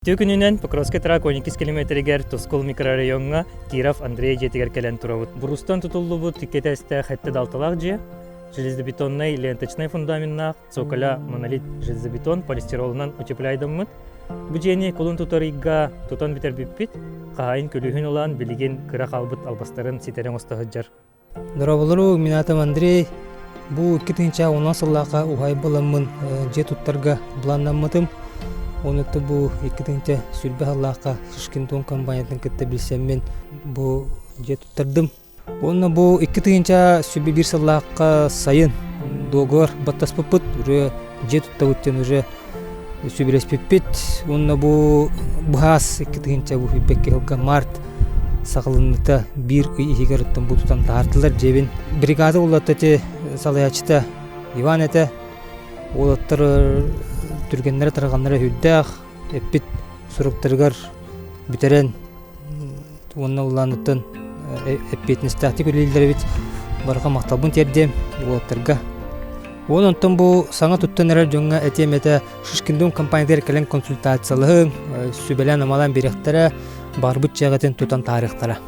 Үтүө күнүнэн Покровскай трак 12 километригэр Тускул микрорайоҥҥа Киров Андрей дьиэтигэр кэлэн турабыт. Бурустан тутуллубут икки этээстээх сэттэ далталаах дьиэ, железобетоннай ленточнай фундаменнаах, цоколя монолит железобетон полистиролунан утепляйдаммыт. Бу дьиэни кулун тутар ыйга тутан бүтэрбиппит. Хаһаайын күлүүһүн ылан билигин кыра хаалбыт албастарын ситэрэн оҥосто сылдьар. Дорооболору, мин аатым Андрей. Бу 2010 сыллаахха уһаайбаламмын дьиэ туттарга былааннаммытым. Онуттан бу 2020 сыллаахха Шишкинтон компаниятын кытта билсэммин бу дьиэ туттардым. Уонна бу 2021 сыллаахха сайын договор баттаспыппыт, уже дьиэ туттабыт диэн уже сүбэлэспиппит уонна бу быһаас 2000 сылга март саҕаланыыта биир ый иһигэр оттон бу тутан таһаардылар дьиэбин. Бригада уолаттар ити салайааччыта Иван этэ. Уолаттар түргэннэрэ тарҕаннара сүрдээх эппит суруктарыгар бүтэрэн уонна улааныттан эппиэтинэстээхтик үлэлииллэр эбит. Барҕа махталбын тиэрдиэм уолаттарга. Уон онтон бу саҥа туттан эрэр дьоҥҥо этиэм этэ Шишкиндум компаниятыгар кэлэн консультациялаһыҥ, сүбэлээн-амалаан биэриэхтэрэ, барбыт дьиэҕитин тутан таарыахтара.